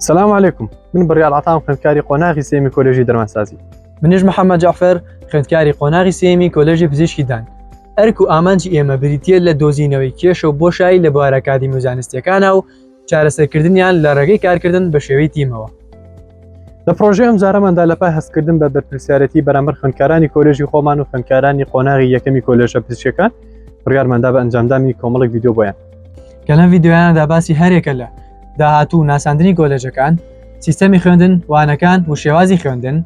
سلام علیکم من بڕیار عەتام خوێندکاری قۆناغی سێیەمی کۆلێژی دەرمانسازی. منیش محەممەد جەعفەر خوێندکاری قۆناغی سێیەمی کۆلێژی پزیشکی دان. ئەرک و ئامانجی ئێمە بریتییە لە دۆزینەوەی کێشە و بۆشایی لە بوارە ئەکادیمی و زانستییەکانا و چارەسەرکردنیان لە ڕێگەی کارکردن بە شێوەی تیمەوە. لە پڕۆژەی ئەمجارەماندا لە پای هەستکردن بە بەرپرسیارێتی بەرامبەر خوێندکارانی کۆلێژی خۆمان و خوێندکارانی قۆناغی یەکەمی کۆلێژە پزیشکیەکان بڕیارماندا بە ئەنجامدانی کۆمەڵێک ڤیدیۆ بۆیان. کە لەم ڤیدیۆیانەدا باسی هەرێکە لە داهاتوو و ناساندنی کۆلێژەکان، سیستەمی خوێندن، وانەکان و شێوازی خوێندن،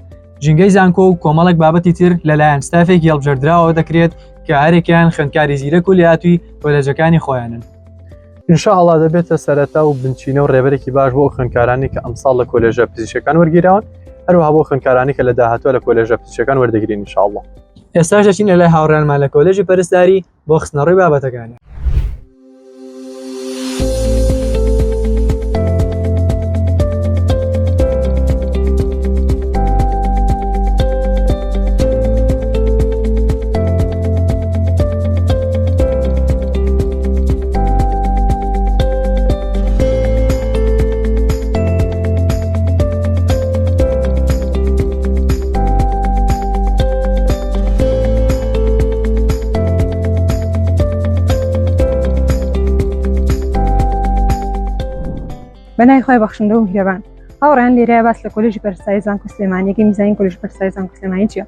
ژینگەی زانکۆ و کۆمەڵێک بابەتی تر لەلایەن ستافێکی هەڵبژێردراوەوە دەکرێت کە هەرێکیان خوێندکاری زیرەک و لێهاتووی کۆلێژەکانی خۆیانن. ان شاء اللە دەبێتە سەرەتا و بنچینە و ڕێبەرێکی باش بۆ ئەو خوێندکارانەی کە ئەمساڵ لە کۆلێژە پزیشکەکان وەرگیراون، هەروەها بۆ خوێندکارانی کە لە داهاتووە لە کۆلێژە پزیشکەکان وەردەگرین ان شاء اللە. ئێستاش دەچینە لای هاوڕێیانمان لە کۆلێژی پەرستاری بۆ خستنەڕووی بابەتەکانیان. بەناوی خوای بەخشندە و میهرەبان هاوڕێیان لێرەیە باس لە کۆلێژی پەرستاری زانکۆی سلێمانی یەکەین بزانین کۆلێژی پەرستاری زانکۆی سلێمانی چییە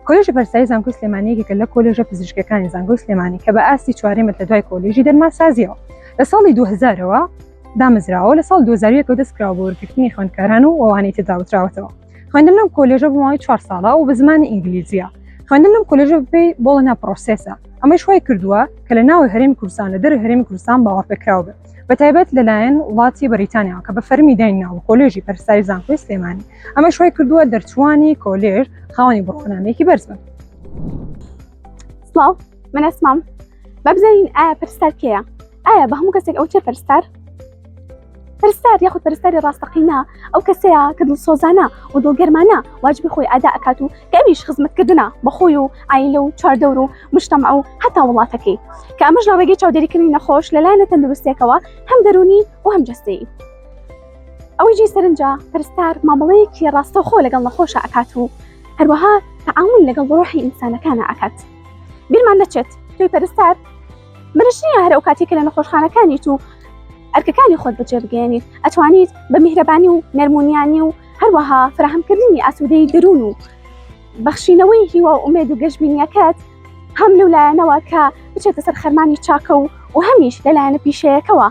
کۆلێژی پەرستاری زانکۆی سلێمانی یەکێکە لە کۆلێژە پزیشکەکانی زانکۆی سلێمانی کە بە ئاستی چوارەمە لە دوای کۆلێژی دەرمانسازیەوە لە ساڵی 2000ەوە دامەزراوە لە ساڵ 2001 دەست کراوە بۆ وەرگرتنی خوێندکاران و وانەی تێدا وتراوەتەوە خوێندن لەم کۆلێژە بۆ ماوەی چوار ساڵە و بە زمانی ئینگلیزیە خوێندن لەم کۆلێژە بەپێی Bologna process ە ئەمەش وای کردووە کە لە ناوی هەرێمی کوردستان لە دەرەوەی هەرێمی کوردستان باوەڕپێکراو بێت بە تایبەت لەلایەن وڵاتی بەریتانیاوە کە بە فەرمی داینناوە کۆلێژی پەرستاری زانکۆی سلێمانی ئەمەش وای کردووە دەرچووانی کۆلێژ خاوەنی بڕوانامەیەکی بەرز بن. سڵاو من ئەسمام با بزانین ئایا پەرستار کێیە ئایا بە هەموو کەسێک ئەو چێ پەرستار پەرستار یاخود پەرستاری ڕاستەقینە ئەو کەسەیە کە دڵسۆزانە و دڵگەرمانە واجبی خۆی ئادا ئەکات و کە ئەویش خزمەتکردنە بە خۆی و عایلە و چواردەور و مجتەمع و هەتا وڵاتەکەی کە ئەمەش لە ڕێگەی چاودێریکردنی نەخۆش لەلایەنە تەندروستیەکەوە هەم دەروونی و هەم جەستەیی ئەوەی جێی سەرنجە پەرستار مامەڵەیەکی ڕاستەوخۆ لەگەڵ نەخۆشە ئەکات و هەروەها تەعامول لەگەڵ ڕۆحی ئینسانەکانە ئەکات بیرمان نەچێت تۆی پەرستار مەرج نییە هەر ئەو کاتێک کە لە نەخۆشخانەکانیت و ئەرکەکانی خۆت بەجێ بگەیەنیت ئەتوانیت بە میهرەبانی و نەرمونیانی و هەروەها فراهەمکردنی ئاسوودەی دەروون و بەخشینەوەی هیوا و ئومێد و گەشبینیەکەت هەم لەو لایەنەوە کە بچێتە سەر خەرمانی چاکە و و هەمیش لە لایەنە پیشەیەکەوە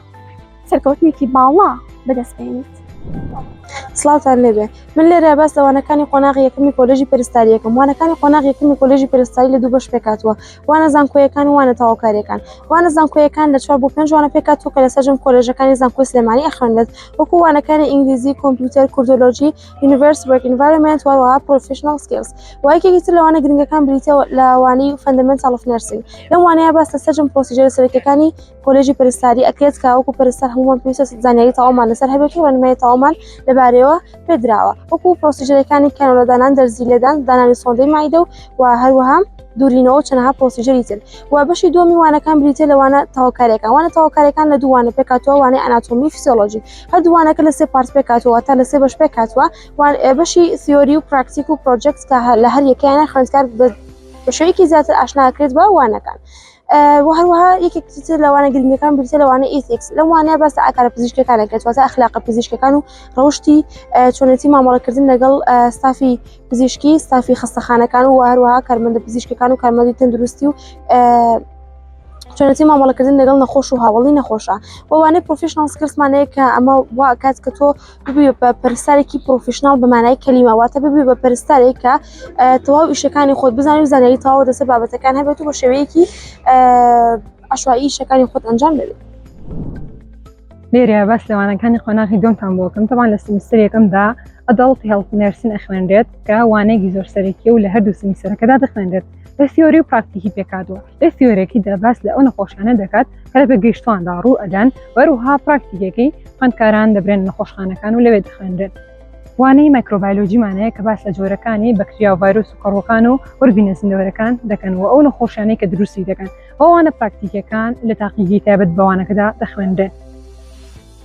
سەرکەوتنێکی باڵا بەدەست بێنیت. سڵاوتان لێبێ من لێرە باس لە وانەکانی قۆناغی یەکەمی کۆلێژی پەرستاری یەکەم وانەکانی قۆناغی یەکەمی کۆلێژی پەرستاری لە دوو بەش پێکهاتووە وانە زانکۆیەکان و وانە تەواوکاریەکان وانە زانکۆیەکان لە چوار بۆ پێنج وانە پێکهاتووە کە لە سەرجەم کۆلێژەکانی زانکۆی سلێمانی ئەخوێنرێت وەکو وانەکانی ئینگلیزی کۆمپیوتەر کوردۆلۆجی universe work environment وهەروەها professional skills و یەکێکی تر لە وانە گرنگەکان بریتیە لە وانەی fundamental of nursing لەم وانەیە باس لە سەرجەم procedure ە سەرەکیەکانی کۆلێژی پەرستاری ئەکرێت کە وەکو پەرستار هەموومان پێویستە زانیاری تەواومان لەسەر هەبێت و ڕێنمایی تەواومان لەبارەیەوە پێدراوە وەکو procedure ەکانی cannula دانان دەرزی لێدان دانانی سۆندەی مەعیدە و و هەروەها دوورینەوە چەنەها procedure ی تر و بەشی دووەمی وانەکان بریتە لە وانە تەواوکاریەکان وانە تەواوکاریەکان لە دوو وانە پێکهاتووە وانەی ئەناتۆمی و فیسیۆلۆجی هەردوو وانەکە لە سێ part پێکهاتووە تا لە سێ بەش پێکهاتووە بەشی theory و پراکتیک و project کە لە هەر یەکەیانە خوێندکار بە شێوەیەکی زیاتر ئاشناکرێت بە وانەکان و هەروەها یەکێکی تر لە وانە گرنگەکان بریتیە لە وانە ethics لەم وانەیە باس لە ئاکارە پزیشکەکان دەکرێت واتە ئەخلاقە پزیشکەکان و ڕەوشتی چۆنێتی مامەڵەکردن لەگەڵ ستافی پزیشکی ستافی خەستەخانەکان و هەروەها کارمەندە پزیشکەکان و کارمەندی تەندروستی و چۆنێتی مامەڵەکردن لەگەڵ نەخۆش و هاوڵی نەخۆشە و وانەی professional skills مان هەیە کە ئەمە وا کات کە تۆ ببی بە پەرستارێکی professional بە مانای کەلیمە واتە ببی بە پەرستارێک کە تەواو ئیشەکانی خۆت بزانانی و زانیاری تەواو دەسەر بابەتەکان هەبێت و بە شێوەیەکی عشوایی ئیشەکانی خۆت ئەنجام دەبێت. لێرە باس لە وانەکانی قۆناغی دووەمتان بۆ بکەم تەبعەن لە سیمیستەر یەکەمدا adult health nursing ئەخوێنرێت کە وانەیەکی زۆر سەرەکیە و لە هەردوو سیمیستەرەکەدا دەخوێنرێت لە theory و پراکتیکی پێکهاتووە لە theory ەکەیدا باس لە ئەو نەخۆشیانە دەکات کە لە پێگەیشتواندا ڕوو ئەدەن وەروها پراکتیکەکەی خوێندکاران دەبرێن نەخۆشخانەکان و لەوێ دەخوێنرێن وانەی مایکرۆبایلۆجیمان هەیە کە باس لە جۆرەکانی بەکتریا و ڤایرۆس و کەڕووەکان و وردبینە زیندەوەرەکان دەکەن و ئەو نەخۆشیانەی کە دروستی دەکەن ئەوانە پراکتیکەکان لە تاقیگەی تایبەت بەوانەکەدا دەخوێنرێن.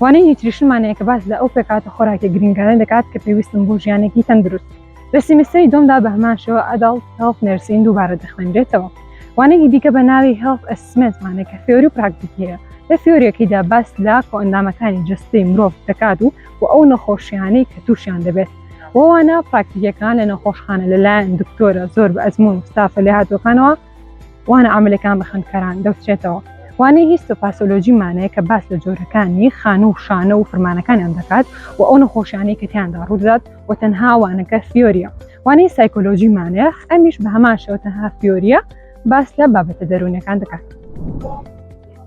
وانەی nutrition مان هەیە کە باس لە ئەو پێکهاتە خۆراکیە گرنگانە دەکات کە پێویستن بۆ ژیانێکی تەندروست. لە سیمیستەری دووەمدا بە هەمان شێوە Adult Health Nursing دووبارە دەخوێنرێتەوە. وانەیەکی دیکە بە ناوی Health Assessment مان هەیە کە theory و پراکتیکی هەیە. لە theory یەکەیدا باس لە کۆئەندامەکانی جەستەی مرۆڤ دەکات و و ئەو نەخۆشیانەی کە تووشیان دەبێت. وە وانە پراکتیکیەکان لە نەخۆشخانە لەلایەن دکتۆرە زۆر بە ئەزموون و ستافە لێهاتووەکانەوە وانە عەمەلیەکان بە خوێندکاران دەوترێتەوە. وانەی histopathology مان هەیە کە باس لە جۆرەکانی خانوو و شانە و فرمانەکانیان دەکات و ئەو نەخۆشیانەی کە تیاندا ڕوودەدات و تەنها وانەکە theory یە. وانەی psychology مان هەیە ئەمیش بە هەمان شێوە تەنها theory یە باس لە بابەتە دەروونیەکان دەکات.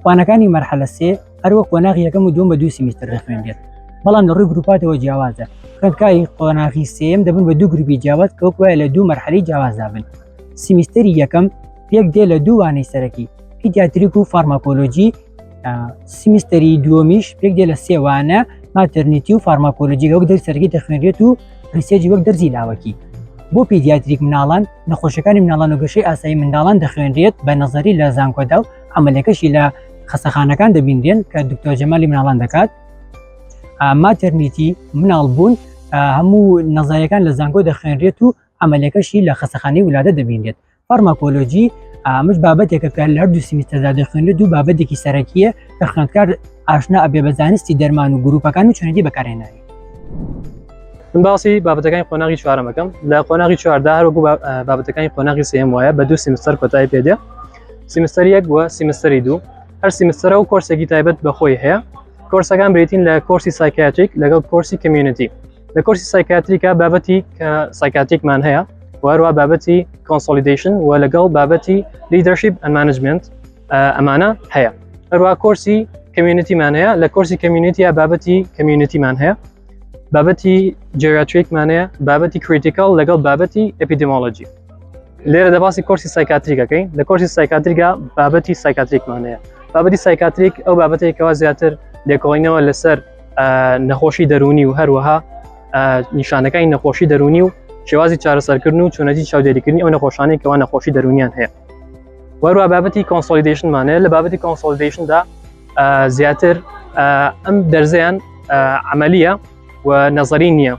وانەکانی مەرحەلە سێ هەروەک قۆناغی یەکەم و دووەم بە دوو سیمیستەر دەخوێنرێت بەڵام لە ڕووی گروپاتەوە جیاوازە خوێندکاری قۆناغی سێیەم دەبن بە دوو گروپی جیاواز کە وەک وایە لە دوو مەرحەلەی جیاوازدا بن سیمیستەری یەکەم پێک دێ لە دوو وانەی سەرەکی pediatric و pharmacology سیمیستەری دووەمیش پێک دێ لە سێ وانە maternity و pharmacology وەک دەرسی سەرەکی دەخوێنرێت و research ی وەک دەرزی لاوەکی بۆ pediatric مناڵان نەخۆشەکانی مناڵان و گەشەی ئاسایی منداڵان دەخوێنرێت بە نەزەری لە زانکۆدا و عەمەلیەکەشی لە خەسەخانەکان دەبینرێن کە دکتۆر جەمالی مناڵان دەکات maternity مناڵ بوون هەموو نەزەریەکان لە زانکۆ دەخوێنرێت و عەمەلیەکەشی لە خەسەخانەی ولادە دەبینرێت pharmacology ئەمەش بابەتێکە کە لە هەردوو سیمیستەردا دەخوێنرێت و بابەتێکی سەرەکیە کە خوێندکار ئاشنا ئەبێ بە زانستی دەرمان و گروپەکان و چۆنێتی بەکارهێنانی. من باسی بابەتەکانی قۆناغی چوارەم ئەکەم لە قۆناغی چواردا هەروەکو بابەتەکانی قۆناغی سێم وایە بە دوو سیمستەر کۆتایی پێدێ سیمستەر یەک و سیمستەری دوو هەر سیمستەرە و کۆرسێکی تایبەت بەخۆی هەیە کۆرسەکان بریتین لە کۆرسی psychiatric لەگەڵ کۆرسی community لە کۆرسی psychiatric ا بابەتی کە psychiatric مان هەیە وەروە بابەتی consolidation و لەگەڵ بابەتی leadership and management ئەمانە هەیە هەروە کۆرسی community مان هەیە لە کۆرسی community یا بابەتی community مان هەیە بابەتی geriatric مان هەیە بابەتی critical لەگەڵ بابەتی epidemiology لێرە دەباسی کۆرسی psychiatric ەکەین لە کۆرسی psychiatric ا بابەتی psychiatric مان هەیە بابەتی psychiatric ئەو بابەتێکەوە زیاتر لێکۆڵینەوە لەسەر نەخۆشی دەرونی و هەروەها نیشانەکانی نەخۆشی دەرونی و شێوازی چارەسەرکردن و چۆنەتی چاودێریکردنی ئەو نەخۆشانەی کەوا نەخۆشی دەرونیان هەیە وەروە بابەتی consolidation مان هەیە لە بابەتی consolidation دا زیاتر ئەم دەرزیان عملیە و نەزەری نییە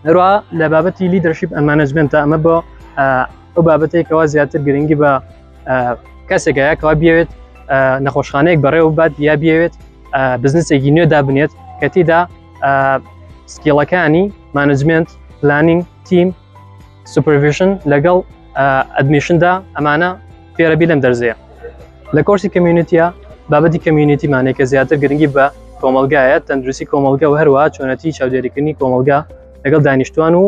هەروە لە بابەتی leadership and management ە ئەمە بۆ ئەو بابەتێکەوە زیاتر گرنگی بە کەسێکە کەوا بێت نەخۆشخانەیەک بەڕێوە بات یا بێت بزنسێکی نوێ دابنێت کە تیدا skill ەکانی management planning team supervision لەگەڵ admission دا ئەمانە فێرەبی لەم دەرزەیە لە کۆرسی community ە بابەتی community مانەیە کە زیاتر گرنگی بە کۆمەلگایە تەندروستی کۆمەلگە و هەروە چۆنەتی چاودێریکردنی کۆمەلگا لەگەڵ دانیشتوان و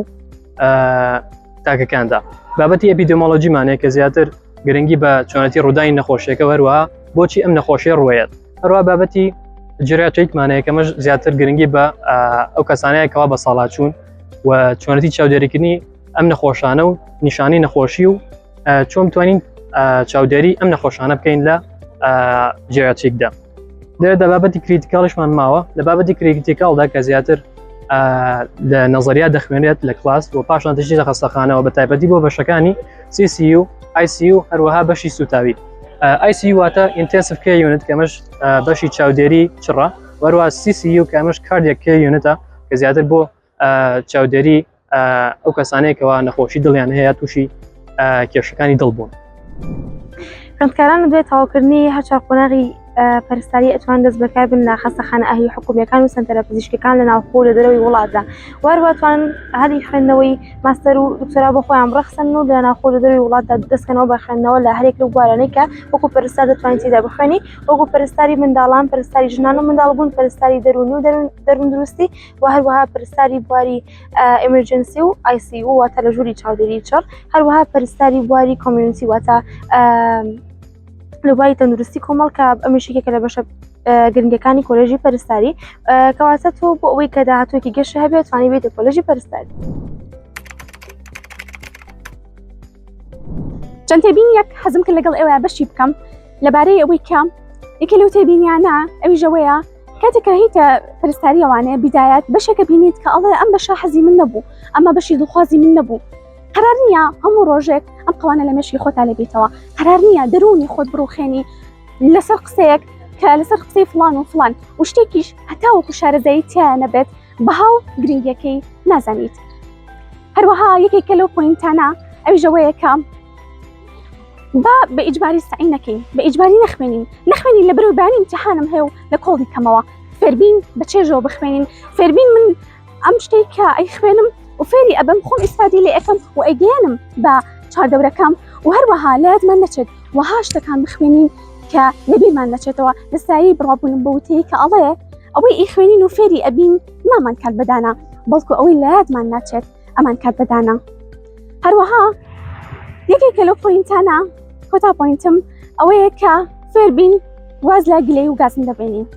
تاکەکاندا بابەتی epidemiology مانەیە کە زیاتر گرنگی بە چۆنەتی ڕوودانی نەخۆشیەکە هەروەها بۆچی ئەم نەخۆشیە ڕوەیەت هەروە بابەتی geriatric مانەیە کەمەش زیاتر گرنگی بە ئەو کەسانەیە کەوا بە ساڵاچوون و چۆنەتی چاودێریکردنی ئەم نەخۆشانە و نیشانی نەخۆشی و چۆن توانین چاودێری ئەم نەخۆشانە بکەین لە geriatric دا لێرەدا بابەتی critical یشمان ماوە لە بابەتی critical دا کە زیاتر لە نەزەریا دەخوێنێت لە کلاس و پاشان دەچێتە خەستەخانەوە بە تایبەتی بۆ بەشەکانی CCU ICU هەروەها بەشی سوتاوی ICU واتە intensive care unit کە ئەمەش بەشی چاودێری چڕە وەروە CCU کە ئەمەش cardiac care unit ە کە زیاتر بۆ چاودێری ئەو کەسانەیە کەوا نەخۆشی دڵیان هەیە تووشی کێشەکانی دڵ بوون. خوێندکاران لە دوای تەواوکردنی هەر چوار قۆناغی پەرستاری ئەتوان دەست بەکار بن لە خەستەخانە ئەهلی حکومیەکان و سەنتەرە پزیشکەکان لە ناوخۆ و لە دەرەوەی وڵاتدا وهەروەها توان هەلی خوێندنەوەی ماستەر و دکتۆرا بۆ خۆیان بڕەخسن و لە ناوخۆ لە دەرەوەی وڵاتدا دەستکەنەوە بە خوێندنەوە لە هەرێک لەو بوارانەی کە وەکو پەرستار دەتوانین تێدا بخوێنی وەکو پەرستاری منداڵان پەرستاری ژنان و منداڵبوون پەرستاری دەروونی و دەروون دروستی و هەروەها پەرستاری بواری emergency و ICU واتە لە ژووری چاودێری چڕ هەروەها پەرستاری بواری community واتە لە بواری تەندروستی کۆمەڵ کە ئەمەش یەکێکە لە بەشە گرنگەکانی کۆلێژی پەرستاری کەواتە تۆ بۆ ئەوەی کە داهاتوویەکی گەشە هەبێت توانی بێتە کۆلێژی پەرستاری. چەند تێبینیەک حەزم کرد لەگەڵ ئێوە بەشی بکەم لەبارەی ئەوەی کە یەکێ لەو تێبینیانە ئەویش ئەوەیە کاتێک کە هیتە پەرستاری ئەوانەیە بیدایات بەشێکە بینیت کە ئەڵێ ئەم بەشە حەزی من نەبوو ئەمە بەشی دڵخوازی من نەبوو قرار نییە هەموو ڕۆژێک ئەم قەوانە لە مێشکی خۆتا لەبیتەوە قرار نییە دەروونی خۆت بڕوخێنی لەسەر قسەیەک کە لەسەر قسەی فڵان و فڵان و شتێکیش هەتاوەکو شارەزایی تیایا نەبێت بەها و گرنگیەکەی نازانیت. هەروەها یەکێکە لەو point انە ئەویش ئەوەیە کە با بە ئیجباری سەعی نەکەین بە ئیجباری نەخوێنین نەخوێنین لە بەرەو بانی امتحانم هەیە و لە کۆڵی کەمەوە فێربین بە چێژەوە بخوێنین فێربین من ئەم شتێک کە ئەی خوێنم و فێری ئەبم خۆم ئیسفادی لێ ئەەکەم و ئەیگەیەنم بە چواردەورەکەم و هەروەها لە یادمان نەچێت وەها شتەکان بخوێنین کە لەبیرمان نەچێتەوە لە سایەی بڕوابوونم بە وتەیە کە ئەڵێ ئەوەی ئیخوێنین و فێری ئەبین نامان کات بەدانا بەڵکو ئەوەی لە یادمان ناچێت ئەمان کات بەدانا هەروەها یەکێکە لەو point انە کۆتا point م ئەوەیە کە فێربین واز لە گلەی و گازن دەبێنین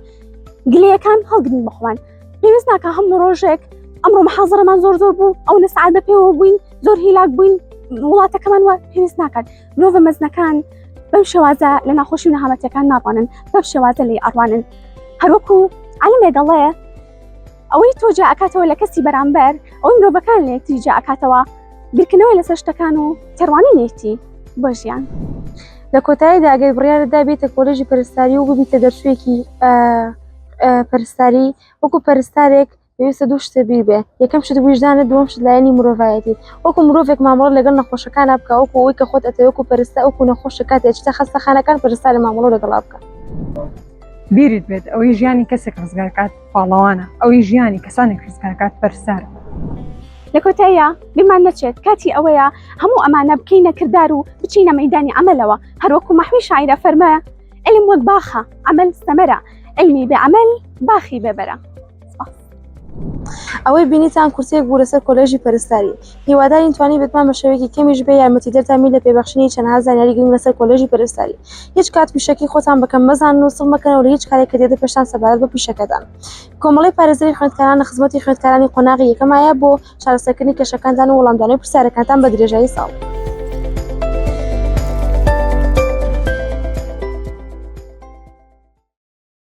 گلەیەکان هەڵگرین بخوان پێویست ناکە هەموو ڕۆژێک ئەمڕۆ محازڕەمان زۆر زۆر بوو ئەو نە سعات بە پێوە بووین زۆر هیلاک بووین وڵاتەکەمان وە پێویست ناکات مرۆڤە مەزنەکان بەم شێوازە لە ناخۆشی و نەهامەتەکان ناڕوانن بەم شێوازە لی ئەڕوانن هەروەکو عەلمێک ئەڵێ ئەوەی تۆ جا ئەکاتەوە لە کەسی بەرامبەر ئەوەی مرۆڤەکان لە یەکتری جا ئەکاتەوە بیرکردنەوەی لەسەر شتەکان و تێڕوانینێتی بۆ ژیان. لە کۆتاییدا ئەگەر بڕیارت دا بێیتە کۆلێژی پەرستاری و ببیتە دەرچوویەکی پەرستاری وەکو پەرستارێک پێویستە دوو شتە بیر بێ یەکەم شت ویژدانت دووەم شت لایەنی مرۆڤایەتیت وەکو مرۆڤێک مامەڵە لەگەڵ نەخۆشەکانا بکە وەکو ئەوەی کە خۆت ئەتەوێ وەکو پەرستا وەکو نەخۆشێک کاتێ ئەچیتە خەستەخانەکان پەرستارێ مامەڵە لەگەڵا بکە. بیرت بێت ئەوەی ژیانی کەسێک ڕزگار کات پاڵەوانە، ئەوەی ژیانی کەسانێک ڕزگار کات پەرستارە. لە کۆتاییا بیرمان نەچێت کاتی ئەوەیە هەموو ئەمانە بکەینە کردار و بچینە مەیدانی عەمەلەوە، هەروەکو مەحوی شاعیر ئەفەرموێ، عیلم وەک باخە، عەمەل سەمەرە، عیلمی بێ عەمەل باخی بێ بەرە. سپاس. ئەوەی بینیتان کورتەیەک بوو لەسەر کۆلێژی پەرستاری. هیوادارین توانیبێتمان بە شێوەیەکی کەمیش بێ یارمەتیدەرتان بین لە پێبەخشینی چەندها زانیاری گرنگ لەسەر کۆلێژی پەرستاری. هیچ کات پیشەکەی خۆتان بە کەم مەزانن و سڵ مەکەنەوە لە هیچ کارێک کە دێتە پێشتان سەبارەت بە پیشەکەتان. کۆمەڵەی پارێزەری خوێندکاران لە خزمەتی خوێندکارانی قۆناغی یەکەمایە بۆ چارەسەرکردنی کێشەکانتان و وەڵامدانەوەی پرسیارەکانتان بە درێژایی ساڵ.